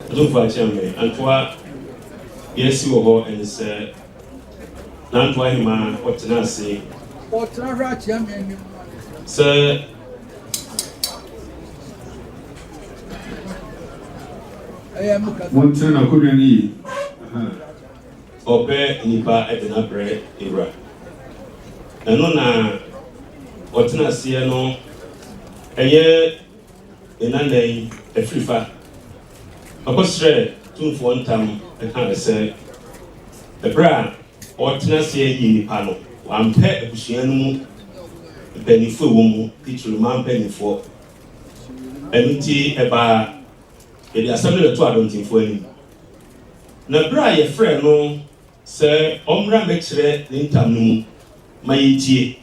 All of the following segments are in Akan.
Otumfoɔ Akyea me, Antoa deɛ asi wɔ hɔ ɛne sɛ Nantoa Ahemaa ɔtena ase sɛ Montena n'akonnwa no yie. Ahaa. Ɔpɛ nnipa de no abrɛ Wura. Ɛno na ɔtena aseɛ no ɛyɛ ne nana yi afirifa. Ɔkɔsrɛɛ Tumfoɔ ntam kae sɛ, ɛberɛ a ɔretena ase ayi nnipa no, wampɛ abusua no mu mpanimfoɔ a ɛwɔ mu, titiriw mmaa mpanimfoɔ. Ɛno nti ɛbaa yɛde asɛm no bɛtoo adɔntenfoɔ anim. Na berɛ a yɛfrɛɛ no sɛ ɔmmra mmɛkyerɛ ne ntam no mu ma yɛntie,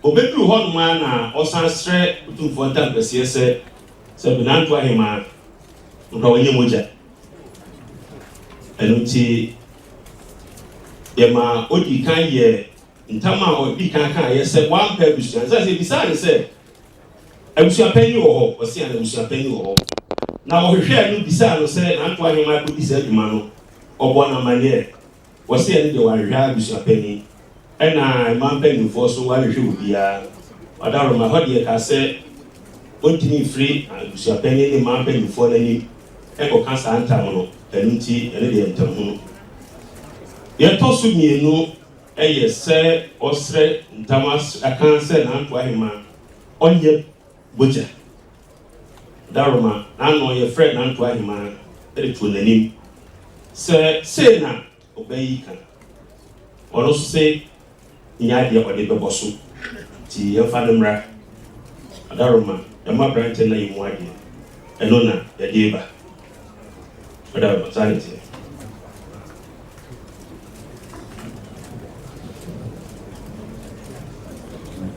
Obeduru hɔnom ara na ɔsan srɛ Otumfoɔ Ntampɛseɛ sɛ, sɛ Benanto Ahemaa no koraa ɔnyɛ mogya. Ɛno nti, yɛma odii kan yɛɛ ntam a ɔdii kan kaeɛ sɛ wampɛ abusua no. Sɛ yɛbisaa no sɛ, Abusuapanyin wɔ hɔ? Ɔse aane, abusuapanyin wɔ hɔ. Na wɔhwehwɛɛ no bisaa no sɛ Nanto Ahemaa kɔdi saa dwuma no, ɔbɔɔ no amanneɛ. Wɔse ɛno deɛ wanhwehwɛ abusuapanin ɛna mmaa mpaninfoɔ so wanhwehwɛ obiara. Ɔdaroma ɛhɔ deɛ kaa sɛ ɔntumi mfiri abusuapanin ne mmaa mpaninfoɔ no anim nkɔka saa ntam no, ɛno nti ɛno deɛ ntamhunu. Deɛ ɛtɔ so mmienu yɛ sɛ ɔsrɛ ntam aka sɛ Nanto Ahemaa ɔnyɛ bogya. Ɔdaroma n'ano yɛfrɛ Nanto Ahemaa de too n'anim sɛ sei na ɔbaa yi ka. Ɔno nso se nyɛ adeɛ ɔde bɛbɔ so nti yɛmfa no mmra. Ɔdaroma yɛma aberanteɛ no ayɛ mu adeɛ ɛno na yɛde reba. Ɔdaroma saa na ɛteɛ.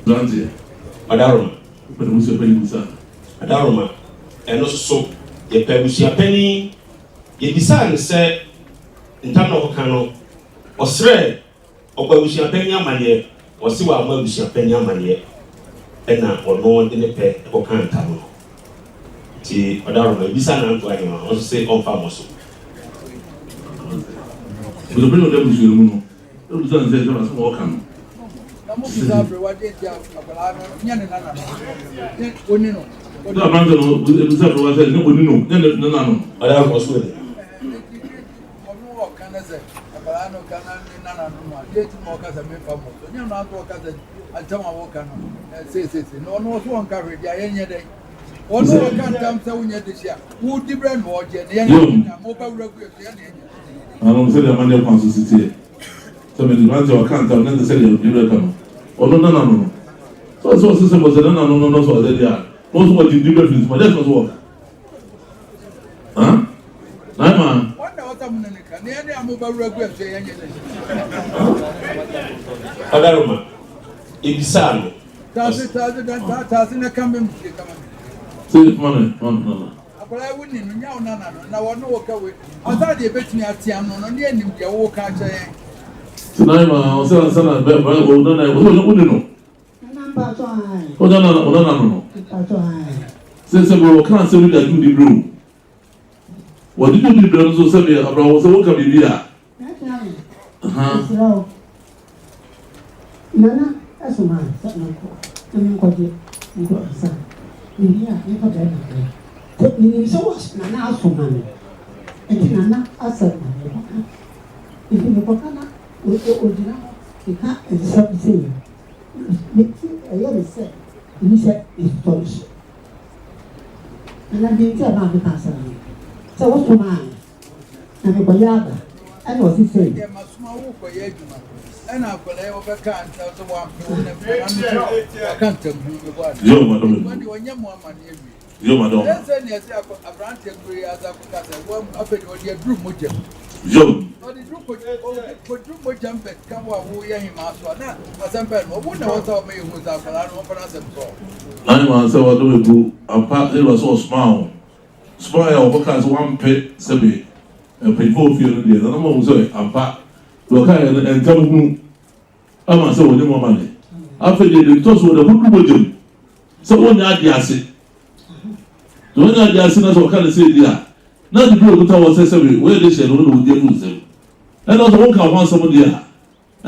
Aberanteɛ. Ɔdaroma. Wopɛ n'abusuapanin bisa no. Ɔdaroma ɛno nso so yɛpɛ abusuapanin. Yɛbisaa no sɛ ntam na ɔkɔka no, ɔsrɛɛ ɔbɔ abusuapanin amaneɛ, ɔse wammɔ abusuapanin amaneɛ ɛna ɔno de ne pɛ kɔkaa ntam no. Nti ɔdaroma, yɛbisaa Nanto Ahemaa, ɔno nso se ɔmfa mmɔ so. Abusuapanin a ɔda abusua no mu no bisa no sɛ, sɛ asɛm a ɔka no. Na aberante no bisa aberewa sɛ, nyɛ oni no, nyɛ ne nana no. Ɔdaroma, ɔse ɔnim. Nanom, sɛdeɛ amanneɛ kwan so si teɛ, sɛ mede mmeranteɛ a wɔka ntam na ɛte sɛ deɛ Gabriel ka no, ɔno nana no no. Sɛ ɔsɛ ɔse sɛ bɔsɛ nana no no no sɛ ɔsɛ deɛ a, na ɔso ɔgye di bɛfiri nsoma, deɛ sɛ ɔso wɔka. Ha? Na ɛma. Ɔdaroma, ebisaa no. Sɛ, ma me, ma me, nana. Akwadaa yi wonni no, nyɛ wo nana no, na wɔne wo ka wei. Ansa na yɛbɛtumi ate ano no, ne yɛnim deɛ woreka akyerɛ yɛn. Tenae ma ɔsɛ ansa na bɛ bɛ wo nana yi, ɔsɛ wonni no. Nana mpatsɔ ae. Wo nana wo nana no no. Mpatsɔ ae. Sɛ sɛ bɛ wɔka asɛm bi de agye wo di bere o. Wɔde gye wo di bere no nso sɛ bɛ abra wo sɛ woka biribi a. N'akyea me, mesrɛ wo, Nana somaa me sɛ menkɔ na menkɔgye nkurɔfo Mewie a, memfa barima mmra. Sɛ menim sɛ Nana asoma me, enti Nana asɛm na merekɔka. Enti mekɔka na ɔgyina hɔ keka nsɛm sei a, me ti ɛyɛ me sɛ ɛni sɛ mesosɔ ne so. Nana, deɛ nti a ɛmaa mekaa saa no, sɛ wosomaa me. Na mekɔyɛ aba, ɛna ɔse sei. Deɛ masoma wo kɔyɛ adwuma, ɛna akwadaa yi ɔbɛka ntam sɛ wampɛ wo na nkwadaa no nso waka ntam hunu mebɔ ana. Yo madam Adwuma deɛ ɔnyɛ mo amaneɛ wie. Yo madam. Ɛyɛ sɛ nea ɛsɛ akɔ aberanteɛ kuro yi asa akɔka sɛ wɔn afei deɛ ɔde aduru mogya mu. Yo. Ɔde duru kɔduru mogya mu bɛka wo a woyɛ hemaa so a na asɛm bɛn no ɔwo na ɛwɔ sɛ ɔma yɛhu sɛ akwadaa no ɔmfa n'asɛm sɔɔ. Ayi ma sɛ wadom ebu ampa ɛwura sɛ ɔsomaa wo. Somae a wɔkɔkaa sɛ wampɛ sɛbe mpanyimfo a wɔwɔ fie no deɛ, nananom ahu sɛ ampa deɛ ɔkaeɛ no ntam hunu ama sɛ wɔnyɛ mu amanne. Afei deɛ, deɛ ɛtɔ so wɔde akɔduru mogya mu sɛ wɔnyɛ adeɛ ase. Sɛ wɔnyɛ adeɛ ase na sɛ wɔka no sɛ di a, Na de bere okuta wɔ sɛ sɛbe woyɛ de hyɛ no wo na wodi agu nsam. Ɛna sɛ wonka ho asɛm deɛ a,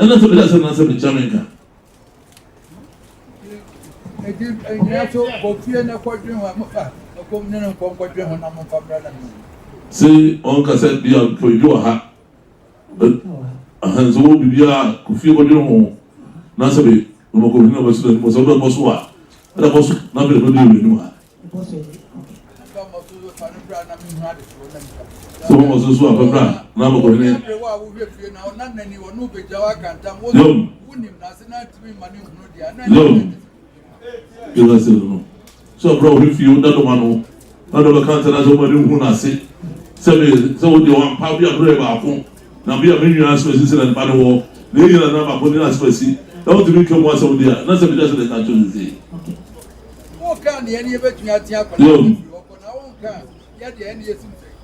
ɛna sɛ mede asɛm no asɛm mekyia menka. Eti nyina so kɔ fie na kɔdwen ho a, kɔ ne no nkɔ nkɔdwen ho na momfa mmra na menhu. Se ɔnka sɛ bia kɔ biribi wɔ ha, ahan sɛ wɔ biribiara kɔ fie kɔdwen ho na sɛbe na ɔmɔkɔ hwene na ɔbɛso n'anim sɛ wobɛbɔ so a, ɛna bɔ so na afei na bɛduru w'anim ha. Sɛ wɔn so so apɛbrɛ a na abɛkɔhene. Yom. Yom. Yɛka sɛ no. Sɛ ɔbrɛ ɔhwɛ fie woda dɔm ano na dɔm bɛka ntɛn sɛ wɔn ani hu n'ase sɛ me sɛ wo deɛ wampa bi a berɛ baako na bi a me nua asɛm asi sɛ na nipa no wɔ na eyi na na baako ne asɛm asi na wotumi nka mu asɛm deɛ na sɛ bi sɛ na ɛka kyerɛ sisi.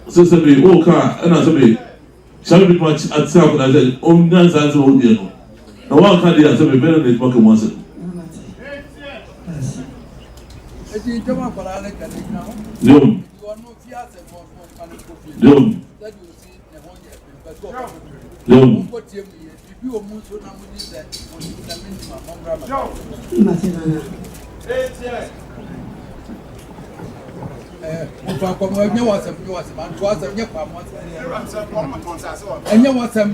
Sɛ sɛ bi woka a ɛna sɛ bi hyɛ bi tuma ate akwadaa sɛ ɔnya nsa nsɛm a wodiɛ no na wanka deɛ a sɛ bi bɛrɛ na ɛtuma ka mu asɛm. Yom. Yom. Yom. Ɛnyɛ wasɛm.